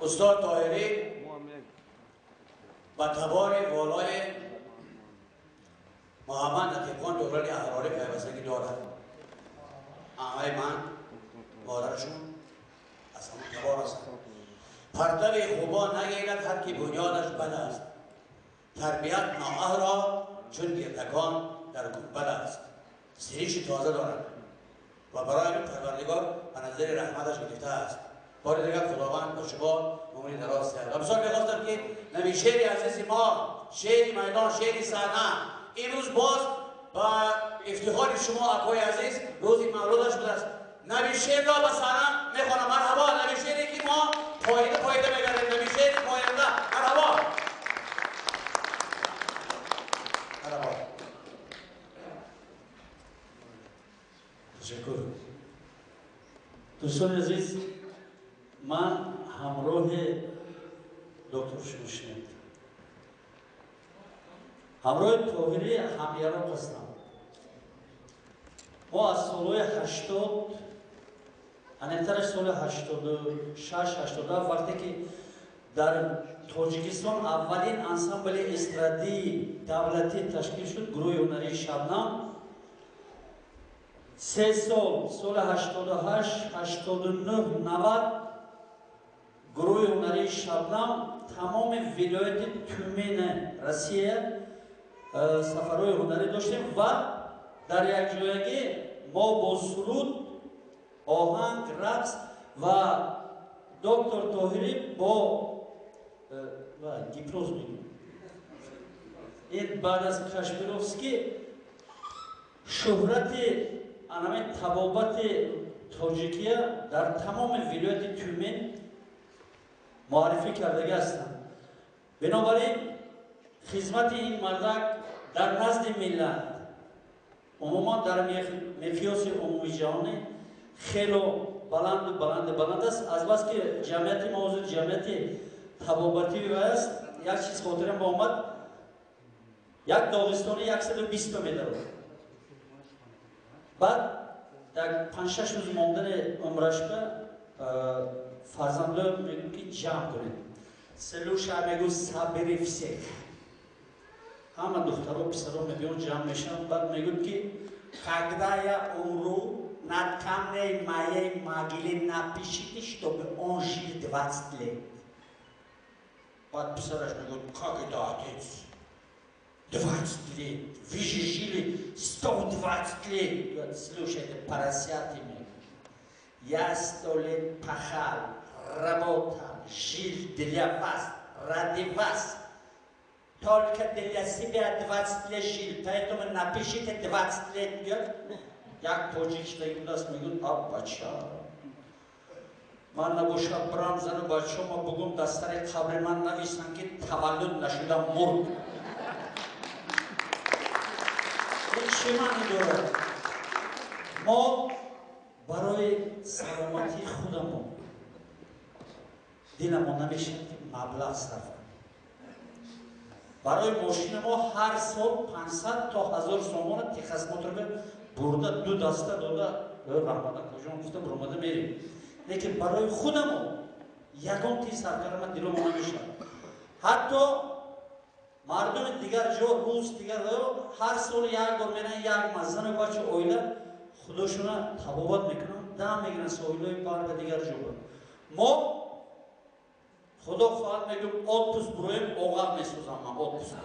استاد طاهری با تبار والای محمد لطیف خان دوران احراری پیوستگی دارد. عمه من مادرشون از همون تبار هستند. پرتو خوبان نگیرد هر کی بنیادش بد است. تربیت نااهل را چون گردکان در گنبد است. سریش تازه دارد و برای این پروردگار به نظر رحمتش گرفته است. بار دیگر خداوند با شما عمری دراز کرد. و بسیار میخواستم که نبی شعر عزیز ما، شعر میدان، شعر صحنه، امروز باز با افتخار شما اکوی عزیز روزی مولودش بوده است. نبی شعر را به صحنه میخوانم. مرحبا نبی شعری که ما پایده پایده میگردیم. نبی شعر پاینده. مرحبا. مرحبا. تشکر. دوستان عزیز، من همراه دکتر شوشنت، همراه طاهری همیاران هستم. ما از سالهای 80، انترش سال 86 87 وقتی که در تاجیکستان اولین انسامبل استرادی دولتی تشکیل شد، گروه هنری شبنم، 3 سال، سال 88 89 90 گروه هنری شبنم تمام ولایت تیومن روسیه سفرهای هنری داشتیم و در یک جایگی ما با سرود، آهنگ، رقص و دکتر طاهری با گیپنوز میگیم. این بعد از کشمیروفسکی شهرت انامه تبابت تاجیکیه در تمام ولایت تیومن معرفی کردگی هستند. بنابراین خدمت این مردک در نزد ملت، عموما در مقیاس عمومی جهانی خیلی بلند بلند بلند است. از بس که جمعیت ما جمعیت تبابتی است، یک چیز خاطرم با آمد، یک داغستانی 120 میدارد. بعد در 5-6 روز ماندن عمرش به فرزنده میگم که جمع کنید. سلوشا میگو собери всех. همه دخترها پسرها میبیان جمع میشن. بعد میگو که когда я умру, над камней моей могиле напишите, чтобы он жил 20 лет. بعد پسرش میگو как это, отец? 20 лет? Вы же жили 120 лет. Слушайте, поросяти, я 100 лет пахал, работал, жил для вас, ради вас. Только для себя 20 лет жил, поэтому напишите 20 лет. یک тоҷик шидаги будааст, мегӯяд: а бача, ман набошад бирам зану бачаҳома бугум дар сари қабри ман нависанд ки таваллуд нашуда мурд. Ин чӣ маъни дорад? Мо барои саломатии худамон диламон намешавад ки маблағ сарф кунем. Барои мошини мо ҳар сол 500 то 1000 сомона техосмотр бурда ду даста дода раҳмат акоҷон гуфта буромада мерем. Лекин барои худамон ягон тиз саркарама диломон намешавад. Ҳатто мардуми дигар ҷо, рус дигар ҳар сол як бор меран, як маҳ зану бача оила худошона табобат мекунанд, дам мегиранд соҳилҳои баҳр ва дигар ҷо. Мо худо хоҳад мегӯм отпуск буроем, оғар месозам, ман отпуск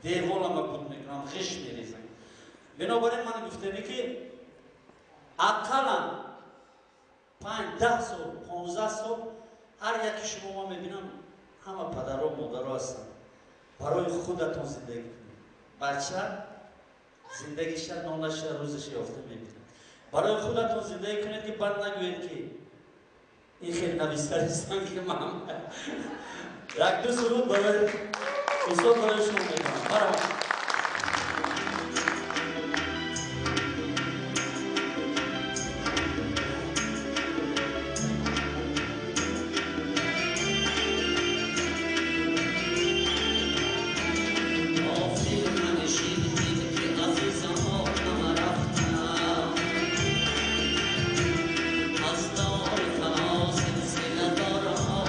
деволама буд мекунам, ғиш мерезам. Бинобар ин ман гуфтанӣ ки ақаллан 5-10 сол, 15 сол ҳар яки шумо, ман мебинам ҳама падару модаро ҳастанд, барои худатон зиндагӣ кунед. Бача зиндагиша, нонаша, рӯзаша ёфта мебинад. Барои худатон зиндагӣ кунед ки баъд нагӯед ки ин хеле нависаристан ки ман як ду суруд барои устод барои шумо мекунам. Марҳамат. از دار فنا سلسله دارها.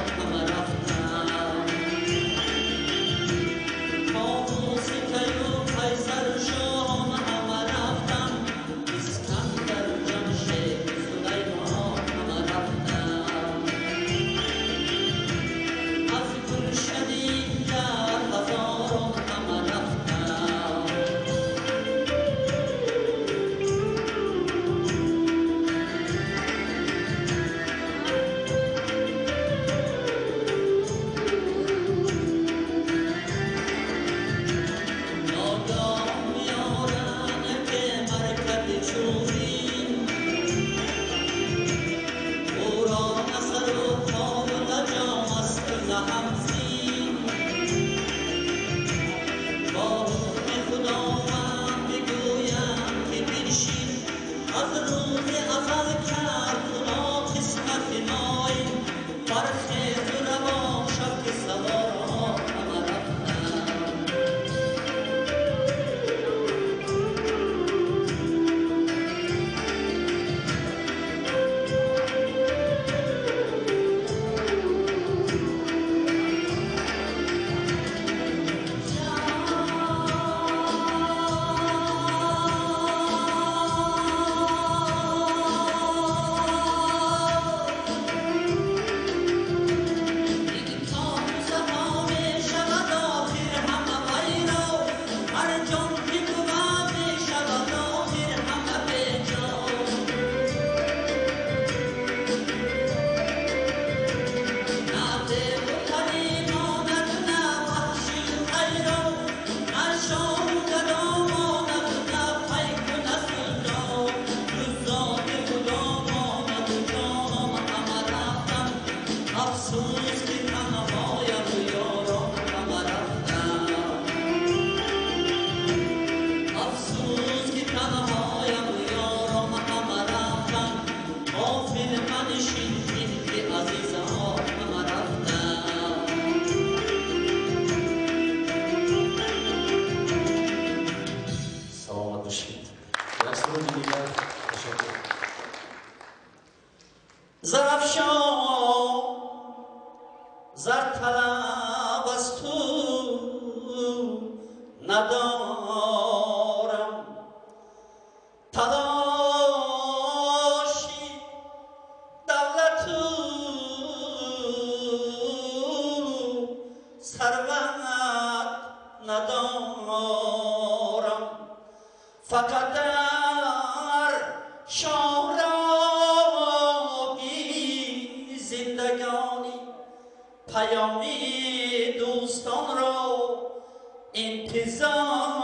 Афсӯс ки танҳоям ёрон ҳама рафтанд. Афсӯс ки танҳоям ёрон ҳама рафтанд. Ғофил манишин ки азизон ҳама рафтанд. Саломат бошед. Як суруди дигар, ташаккур. Зарафшон зарталаб аз ту надорам, талоши давлату сарват надорам, фақат дар шоҳроҳи зиндагонӣ паёми дӯстонро интизорам.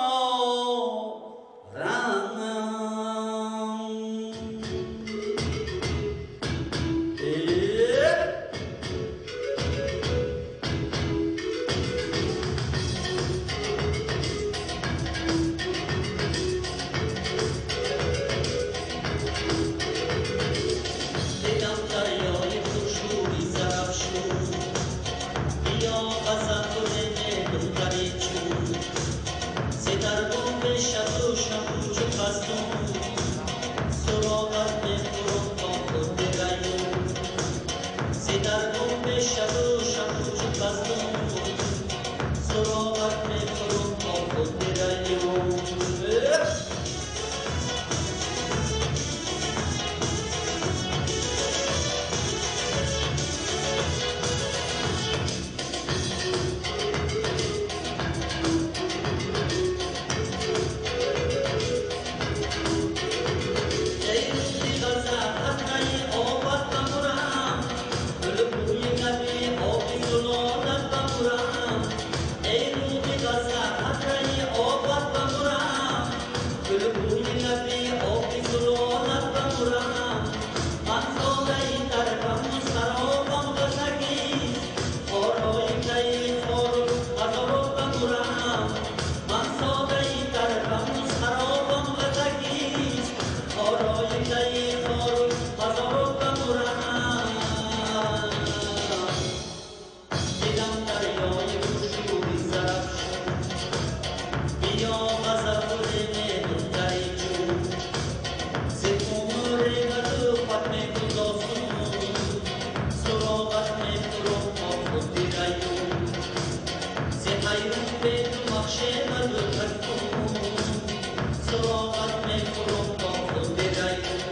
Дидам дарёи пуршӯри Зарафшон, бия ғазалгули духтари чун, зи даргоҳ шабу шабу чу пастун, суроғат мехӯрам то худи раюн. Зи даргоҳ шабу шабу чу пастун, суроғат мехӯрам то худи раюн. Эй рӯди ғазал, қатраи обат бамурам, гулбӯи наби оби зулолат бамурам. Эй рӯди ғазал, қатраи обат бамурам, гулбӯи наби оби зулолат бамурам. Ман зодаи дарбаму саробам ғазагиз, хорои таи хору ғазоро бамурам. Ман зодаи дарбаму саробам ғазагиз, хорои таи хору ғазоро бамурам. Дидам дарёи пуршӯри Зарафшон, биё ғазалгули духтари ҷун, зи умри баду хат мегузосун, суроғат мехӯрам то худи раюн. Зи ҳайрон беду махше баду такун, суроғат мехӯрам то худи раюн.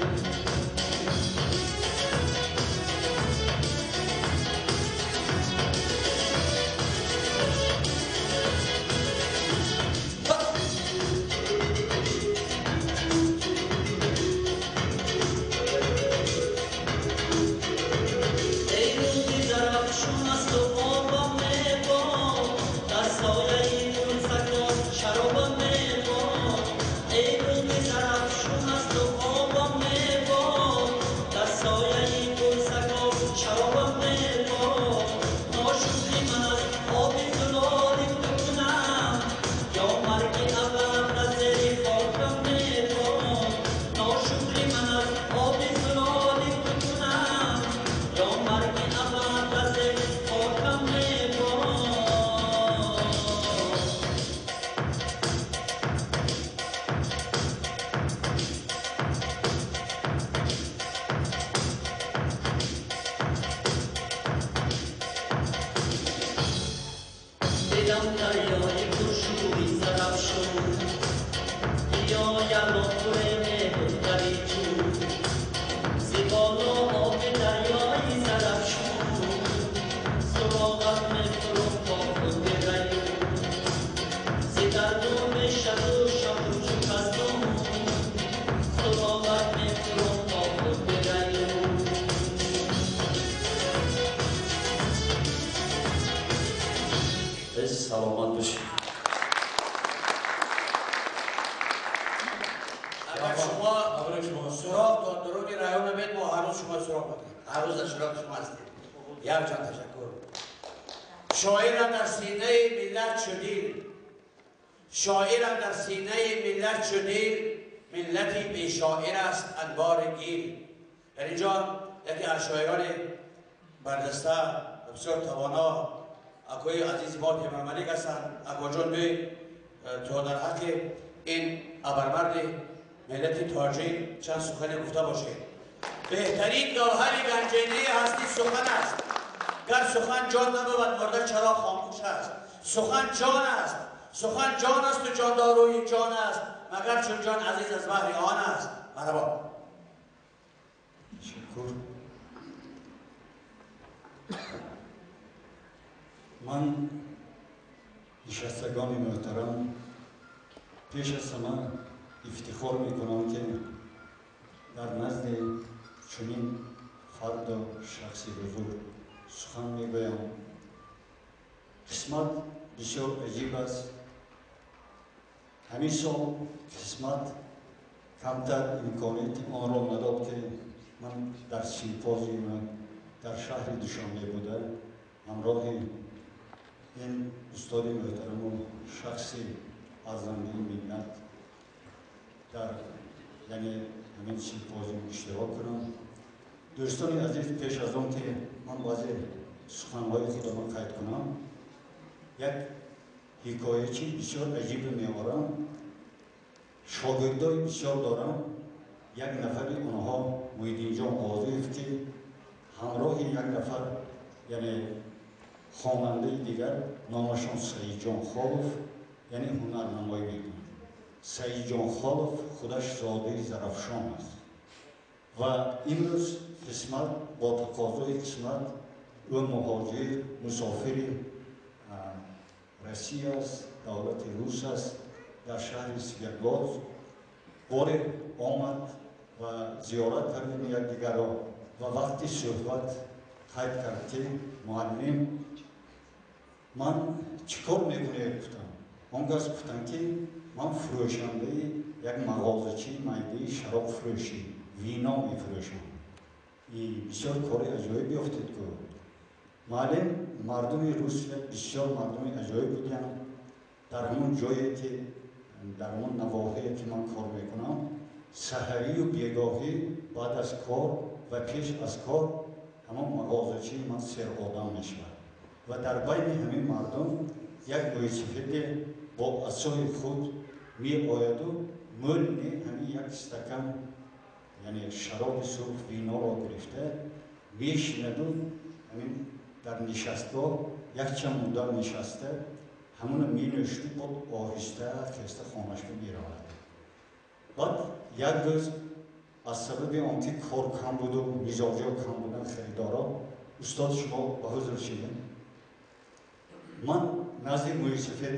Эй рӯди Зарафшон, аз ту обам мебод, дар сояи гулсакон шаробам мебод. Эй рӯди Зарафшон, аз ту обам мебод, дар сояи гулсакон шаробам мебод. Ношукри ман аз оби зулоли ту кунам, ё марги абад дар зери хокам мебод. Ношукри ман аз оби зулоли ту кунам, ё марги абад дар зери хокам мебод. Дидам дарёи пуршӯри Зарафшон, биё ялоқури духтари чун, зи боло оби дарёи Зарафшон, суроғат мехӯрам то худи раюн. Зи дардум шабу шабу чу пастун, суроғат мехӯрам то худи раюн. Саломат бошед. Агар шумо суроғ то дуруни район бед, мо ҳар рӯз шумо суроғ медиҳем. Ҳар рӯз дар суроғи шумо ҳастем. Якчанд ташаккур. Шоирам дар синаи миллат шудил, шоирам дар синаи миллат шудил, миллати бешоир аст анбори гил. Дар инҷо яке аз шоирони бардаста ва бисёр тавоно акои азизи мо Темурмалик ҳастанд. Акоҷон, биёед то дар ҳаққи ин абармарди миллати тоҷик чанд сухане гуфта бошед. Беҳтарин гавҳари ганҷинаи ҳастӣ сухан аст. Гар сухан ҷон набуд, мурда чаро хомӯш аст? Сухан ҷон аст, сухан ҷон асту ҷондоруи ҷон аст, магар чун ҷон азиз аз баҳри он аст. Марҳабо. Ташаккур. Ман, нишастагони муҳтарам, пеш аз ҳама ифтихор мекунам, ки дар назди чунин фарду шахси бузург сухан мегӯям. Қисмат бисёр аҷиб аст. Ҳамин сол қисмат камтар имконияти онро надод, ки ман дар симпозиума дар шаҳри Душанбе буда ҳамроҳи ин устоди муҳтараму шахси арзандаи миллат дар, яъне, ҳамин симпозиум иштирок кунам. Дӯстони азиз, пеш аз он ки ман баъзе суханҳои худро қайд кунам, як ҳикоячи бисёр аҷибе меорам. Шогирдои бисёр дорам. Як нафари онҳо Муҳиддинҷон Қозиев, ки ҳамроҳи як нафар, яъне хонандаи дигар, номашон Саидҷон Холов, яъне ҳунарнамоӣ мекунад. Саидҷон Холов худаш зодаи Зарафшон аст ва имрӯз қисмат бо тақозои қисмат ӯ муҳоҷир, мусофири Россия аст, давлати рус аст, дар шаҳри Свердловск. Боре омад ва зиёрат кардем якдигарро ва вақти суҳбат қайд кард, ки муаллим, ман чӣ кор мекунед? Гуфтам. Он кас гуфтанд, ки ман фурӯшандаи як мағозачии майдаи шаробфурӯшӣ, вино мефурӯшам. Бисёр кори аҷоиб ёфтед ку, муаллим. Мардуми Русия бисёр мардуми аҷоиб буданд. Дар ҳамон ҷое ки, дар ҳамон навоҳие ки ман кор мекунам, саҳарию бегоҳӣ, баъд аз кор ва пеш аз кор ҳамон мағозачии ман серодам мешавад ва дар байни ҳамин мардум як мӯйсафеде бо асои худ меояду мӯл не, ҳамин як стакан, яъне шароби сурх, виноро гирифта мешинаду ҳамин дар нишастгоҳ якчанд муддат нишаста, ҳамуна менӯшиду бод оҳиста хеста хонашка меравад. Баъд як рӯз аз сабаби он ки кор кам буду мизоҷиҳо кам будан, харидоро, устод, шумо ба ҳузур шидем, ман назди мӯйсафед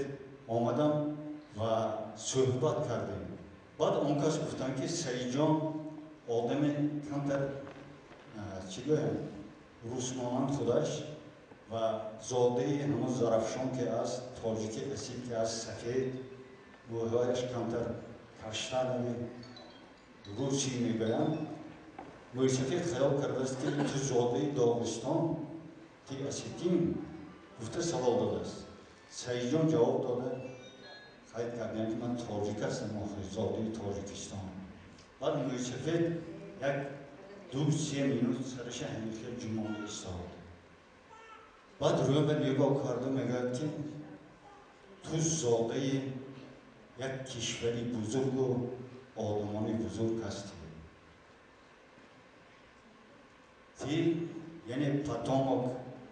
омадам ва суҳбат кардем. Баъд он кас гуфтанд, ки Саидҷон одами камтар, чӣ гӯям, русмонанд худаш ва зодаи ҳамон Зарафшон ки аст, тоҷики асил ки аст, сафед, мӯйҳояш камтар каштановый, русӣ мегӯянд. Мӯйсафед хаёл кардааст, ки ту зодаи Доғистон, ты осетин? Гуфта савол додааст. Саидҷон ҷавоб дода қайд кардем, ки ман тоҷик ҳастам, охир зодаи Тоҷикистон. Баъд мӯйсафед як 2-3 минут сараша ҳамин хел ҷумонда истод. Баъд рӯ ба нигоҳ карду мегӯяд, ки ту зодаи як кишвари бузургу одамони бузург ҳастӣ, ты, яъне, потомок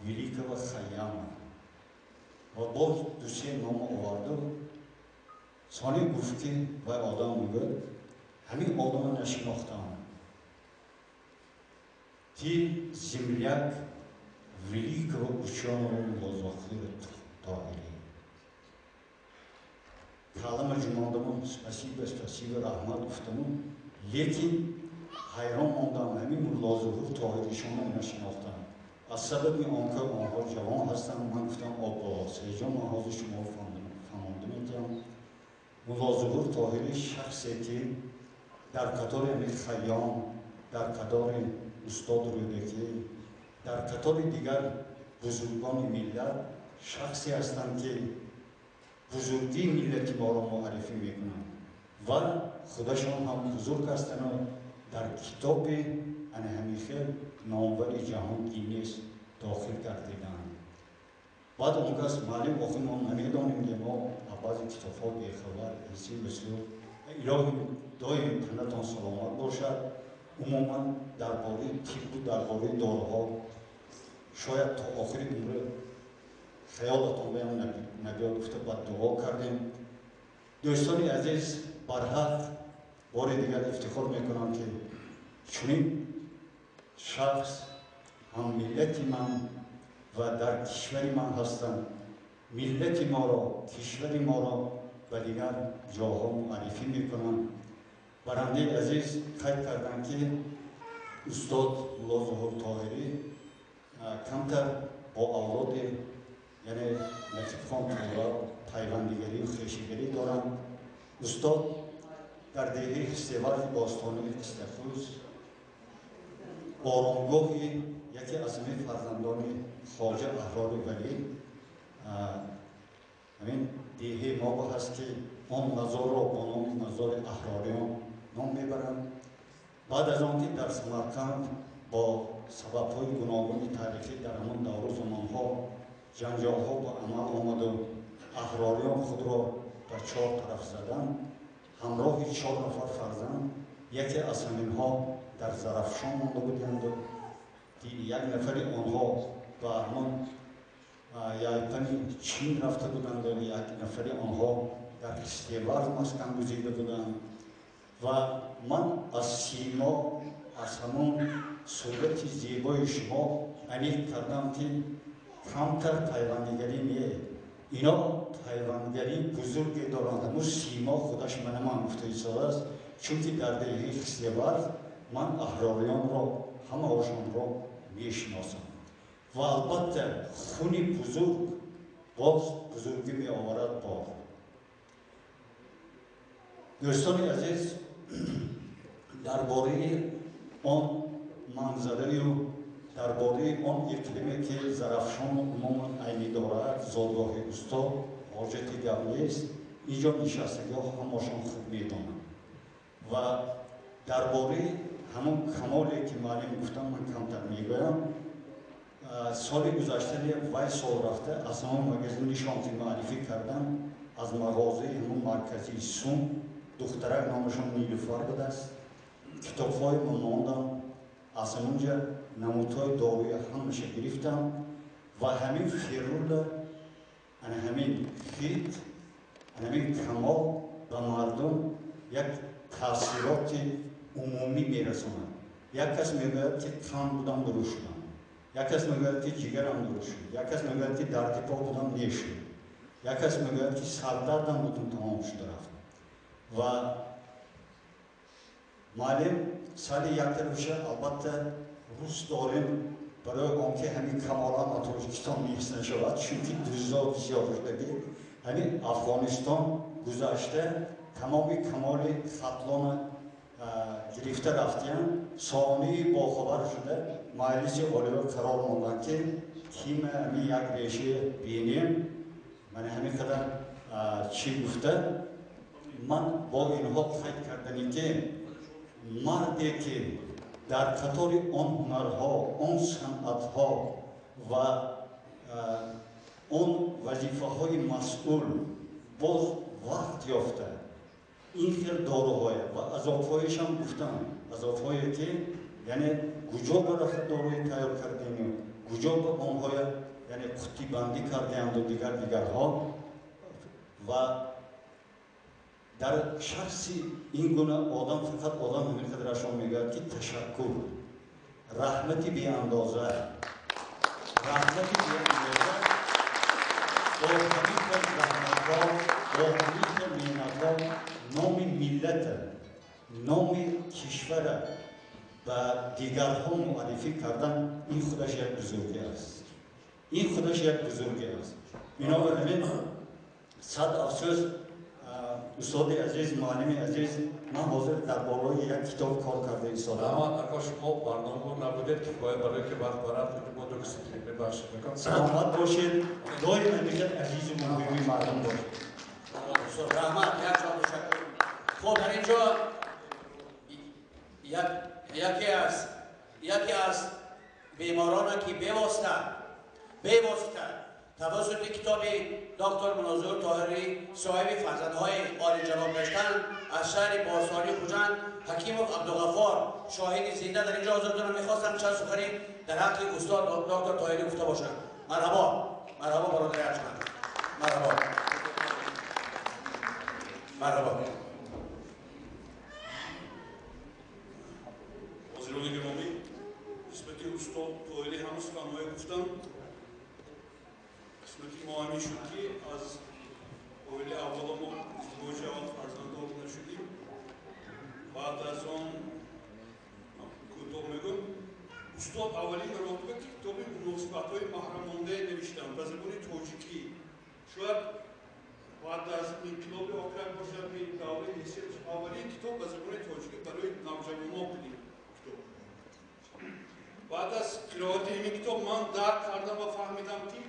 великого Хайяма. Ва боз 2-3 нома оварду. Сони гуфт, ки вай одам мегӯяд, ҳамин одама нашинохтам, ты земляк великого ученого Мулло Зоҳира Тоҳирӣ. Калама ҷумондаму, спасибо, спасибо, раҳмат гуфтаму, лекин ҳайрон мондам, ҳамин Муллозуҳур Тоҳиришонро нашинохтам. Аз сабаби он ки онҳо ҷавон ҳастанд, ман гуфтам, оббо, Саидҷон, ман ҳозир шумо фаҳмонда метиҳам. Муллозуҳур Тоҳирӣ шахсе ки дар қатори ҳамин Хайём, дар қатори устод Рӯдакӣ Дар қатори дигар бузургони миллат шахсе ҳастанд, ки бузургии миллати моро муаррифӣ мекунанд ва худашон ҳам бузург ҳастанду дар китоби ана ҳамин хел номвари ҷаҳон Гиннес дохил гардидаанд. Баъд он кас муаллим, охир мо намедонем, ки мо аз баъзе китобҳо бехабар ҳисӣ бисёр. Илоҳи доим танатон саломат бошад. Умуман дар бораи тиббу дар бораи доруҳо шояд то охири умр хаёлатон баям набиёд гуфта, ба дуо кардем. Дӯстони азиз, барҳақ бори дигар ифтихор мекунам, ки чунин шахс ҳам миллати ман ва дар кишвари ман ҳастанд, миллати моро, кишвари моро ба дигар ҷоҳо муаррифӣ мекунанд. Барандаи азиз қайд карданд, ки устод Мулло Зуҳур Тоҳирӣ камтар бо авлоди, яъне Латифхон Тӯра, пайвандигарию хешигарӣ доранд. Устод дар деҳаи Хистеварзи бостонии Қистақӯз, оромгоҳи яке аз ҳамин фарзандони Хоҷа Аҳрори Валӣ, ҳамин деҳаи мо ҳаст, ки он мазорро бо номи мазори Аҳрориён ном мебаранд. Баъд аз он ки дар Самарқанд бо сабабҳои гуногуни таърихӣ дар ҳамон давру замонҳо ҷанҷолҳо ба амал омаду аҳрориён худро ба чор тараф заданд, ҳамроҳи чор нафар фарзанд, яке аз ҳаминҳо дар Зарафшон монда буданду як нафари онҳо ба ҳамон Яйпани Чин рафта буданду як нафари онҳо дар Хистеварз маскан гузида буданд. Ва ман аз симо, аз ҳамон сурати зебои шумо аниқ кардам, ки камтар пайвандигарӣ не, ино пайвандгарии бузурге доранд. Ҳамун симо худаш мана ман гуфта истодааст, чунки дар деҳаи Хистеварз ман аҳрориёнро ҳамаошонро мешиносам. Ва албатта хуни бузург боз бузургӣ меоварад. Бор дӯстони азиз, дар бораи он манзараю дар бораи он иқлиме, ки Зарафшону умуман Айнӣ дорад, зодгоҳи устод, ҳоҷати гап нест. Инҷо нишастагиҳо ҳамашон хуб медонанд. Ва дар бораи ҳамон камоле, ки муаллим гуфтам, ман камтар мегӯям. Соли гузашта, вай сол рафта, аз ҳамон магазини шон, ки муаррифӣ кардам, аз мағозаи ҳамон марказии Сум духтарак номашон Нилуфар будааст, китобҳои мо мондам, аз ҳамонҷа намудҳои доруя ҳамаша гирифтам. Ва ҳамин ферула, ана ҳамин хит, ана ҳамин камол ба мардум як таъсироти умумӣ мерасонад. Як кас мегӯяд, ки қанд будам, дуруст шудам, як кас мегӯяд, ки ҷигарам дуруст шуд, як кас мегӯяд, ки дарди по будам, нешуд, як кас мегӯяд, ки сардардам будум, тамом шуда рафт. Ва муаллим сали як тарафша албатта рӯз дорем барои он ки ҳамин камолам ба Тоҷикистон нест нашавад, чунки дуздо бисёр шудагӣ. Ҳамин Афғонистон гузашта тамоми камоли Хатлона гирифта рафтиян. Сонии бохабар шуда Маҷлиси Олиё қарор монданд, ки кима ҳамин як реша бинем. Мана ҳамин қадар чӣ гуфта ман бо инҳо қайд кардани, ки марде ки дар қатори он ҳунарҳо, он санъатҳо ва он вазифаҳои масъул боз вақт ёфта ин хел доруҳое ва азобҳоешам гуфтам, азобҳое ки, яъне куҷо ба рафта доруи тайёр кардему, куҷо ба онҳоя, яъне қуттибандӣ кардаянду дигар дигарҳо. Ва дар шахси ин гуна одам фақат одам ҳамин қадрашон мегӯяд, ки ташаккур, раҳмати беандоза, раҳмати беандоза. Бо ҳамин хел заҳматҳо, бо ҳамин хел меҳнатҳо номи миллата, номи кишвара ба дигарҳо муаррифӣ кардан, ин худаш як бузургӣ аст, ин худаш як бузургӣ аст. Бинобар ҳамин сад афсӯс. Устоди азиз, муаллими азиз, ман ҳозир дар болои як китоб кор карда истодам. Раҳмат, ако, шумо барномао набудед, кифоя барое ки вақт барад, мо ду киси мебахшед. Саломат бошед, доим ҳамеша азизу муҳими мардум бошед. Раҳмат, як ҷон ташаккур. Хуб, дар инҷо яке аз беморона ки бевосита тавассути китоби доктор Мунозур Тоҳирӣ соҳиби фарзандҳои олиҷаноб гаштанд, аз шаҳри Борсонӣ Хуҷанд Ҳакимов Абдуғаффор шоҳиди зинда дар инҷо ҳозир дорам. Мехостам чанд сухани дар ҳаққи устод доктор Тоҳирӣ гуфта бошанд. Марҳабо, марҳабо, бародари арҷманд, марҳабо, марҳабо. Ҳозирони гиромӣ, нисбати устод Тоҳирӣ ҳама суханҳое гуфтам. Қисмати мо ҳамин шуд, ки аз оилаи аввало мо издивоҷи аввал фарзанддор нашудем. Баъд аз он кӯтоҳ мегӯм, устод аввалин маротиба китоби муносибатҳои маҳрамондае навиштанд ба забони тоҷикӣ. Шояд баъд аз инқилоби октябр бошад, давраи СССР, аввалин китоб ба забони тоҷикӣ барои навҷавонон буд китоб. Баъд аз қироати ҳамин китоб ман дарк кардам ва фаҳмидам, ки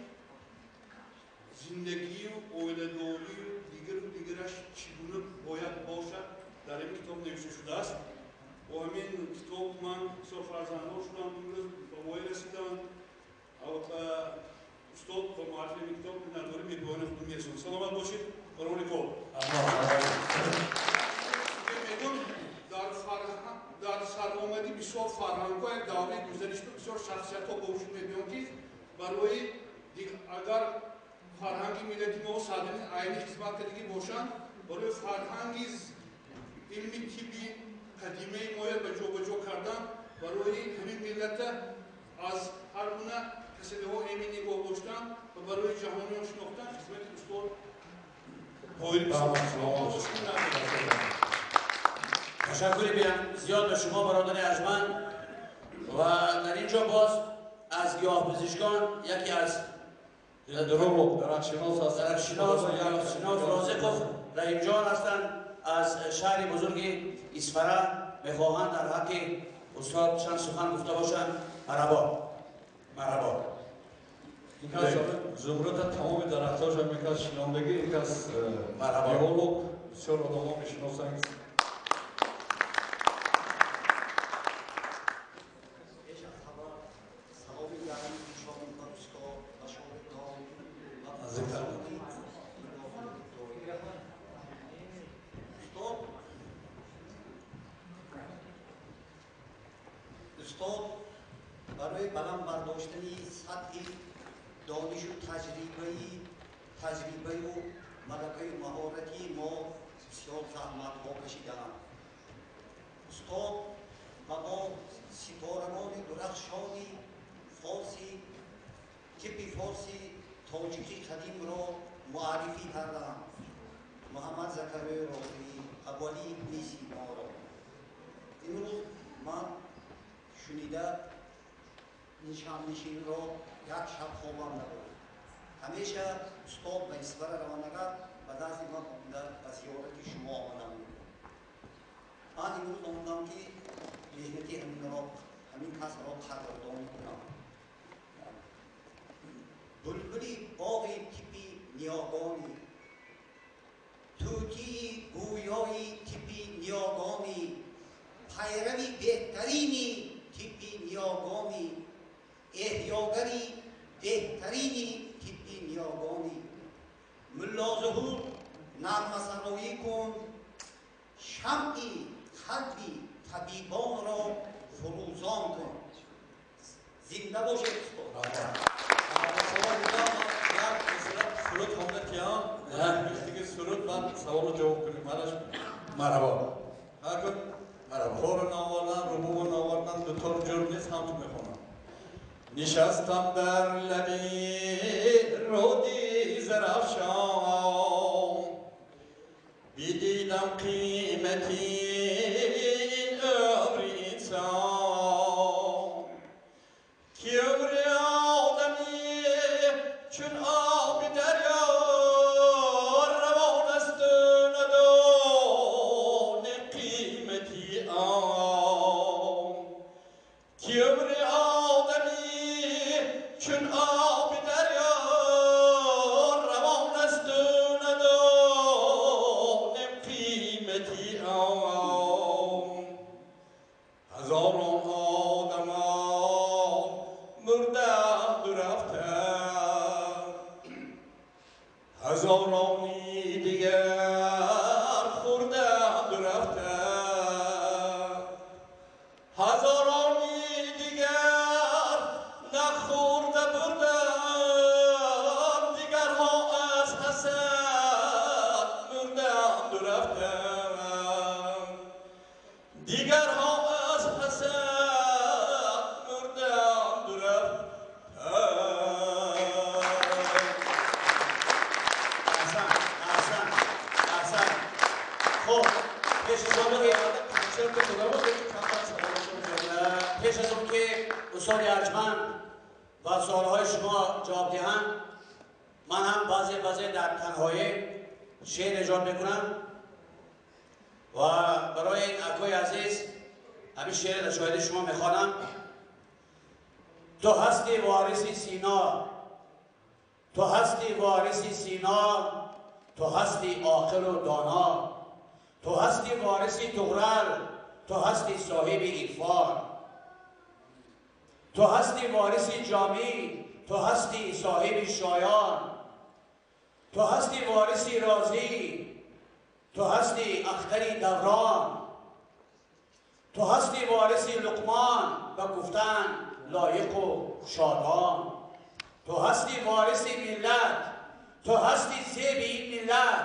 зиндагию оиладорию дигару дигараш чӣ гуна бояд бошад, дар ин китоб навишта шудааст. Бо ҳамин китоб ман бисёр фарзанддор шудам, имрӯз ба воя расидам. Устод ба муаллифи ҳамин китоб миннатдорӣ мебоёни худ мерасонам. Саломат бошед, барои кор. Мегӯм, дар саромадӣ бисёр фарҳангҳо як давраи гузаришто бисёр шахсиятҳо ба вуҷуд мебиёнд, ки барои агар фарҳанги миллати мо Садриддин Айнӣ хизмат кардагӣ бошанд, барои фарҳанги илми тибби қадимаи моя ба ҷобаҷо кардан, барои ҳамин миллата аз ҳар гуна касалиҳо эмин нигоҳ доштан ва барои ҷаҳониён шинохтан хизмати устод Тоҳирӣ. Ташаккури зиёд ба шумо, бародари арҷманд. Ва дар ин ҷо боз аз гиёҳпизишкон яке аз дарахтшинос аст, дарахтшинос, гиёҳшинос Розиқов Раҳимҷон ҳастанд аз шаҳри бузурги Исфара. Мехоҳанд дар ҳаққи устод чанд сухан гуфта бошанд. Марҳабо, марҳабо. Ин кас зумрата тамоми дарахтҳоша ин кас шинондагӣ, ин кас биолог, бисёр одамҳо мешиносанд. Устод барои баланд бардоштани сатҳи донишу таҷрибаю малакаю маҳорати мо бисёр заҳматҳо кашидаанд. Устод ба мо ситорагони дурахшони форси, тибби форси тоҷики қадимро муаррифӣ карданд. Муҳаммад Закариёи Розӣ, Абуалӣ ибни Синоро. Имрӯз ман шунида ин шамнишинро як шаб хобам набурд. Ҳамеша устод ба Исфара равонагар ба назди ман омада ба зиёрати шумо омадам. Ман имрӯз омадам, ки меҳнати ҳамин касро қадрдонӣ кунам. Булбули боғи тибби ниёгонӣ, тӯтии гӯёи тибби ниёгонӣ, пайрави беҳтарини тибби ниёгонӣ, эҳёгари беҳтарини тибби ниёгонӣ. Мулло Зуҳур, нағмасароӣ кун, шамъи қалби табибонро фурӯзон кун. Зинда бошед, устод. Суруд хонда киям, диги суруд, баъд саволу ҷавоб кунем. Мараш. Марҳабо. Ҳакун тору навардан, рубобу навардан дутор ҷур нест, ҳам ту мехонам. Нишастам дар лаби руди Зарафшон, бидидам қимати умри инсон, ки умри одамӣ чун оби дарё равон асту. Ҳазорони дигар хӯрданд рафтанд, ҳазорони дигар нахӯрда бурданд, дигарҳо аз ҳасад мурданд рафтанд, дигарҳо аз ҳасад мурданд рафтанд. Аҳсан, аҳсан, аҳсан. Хуб, пеш аз он ки Консерт худо камтар саволашон пеш аз он ки устоди арҷманд ба суолҳои шумо ҷавоб диҳанд, ман ҳам баъзе баъзе дар танҳоӣ шеър эҷод мекунам ва барои ин акои азиз ҳамин шеър дар шоҳиди шумо мехонам. Ту ҳасти вориси Сино, ту ҳасти вориси Сино, ту ҳасти оқилу доно, ту ҳасти вориси Туғрал, ту ҳасти соҳиби ирфон, ту ҳасти вориси Ҷомӣ, ту ҳасти соҳиби шоён, ту ҳасти вориси Розӣ, ту ҳасти ахтари даврон, ту ҳасти вориси Луқмон, ба гуфтан лоиқу шодон, ту ҳасти вориси миллат, ту ҳасти зеби ин миллат.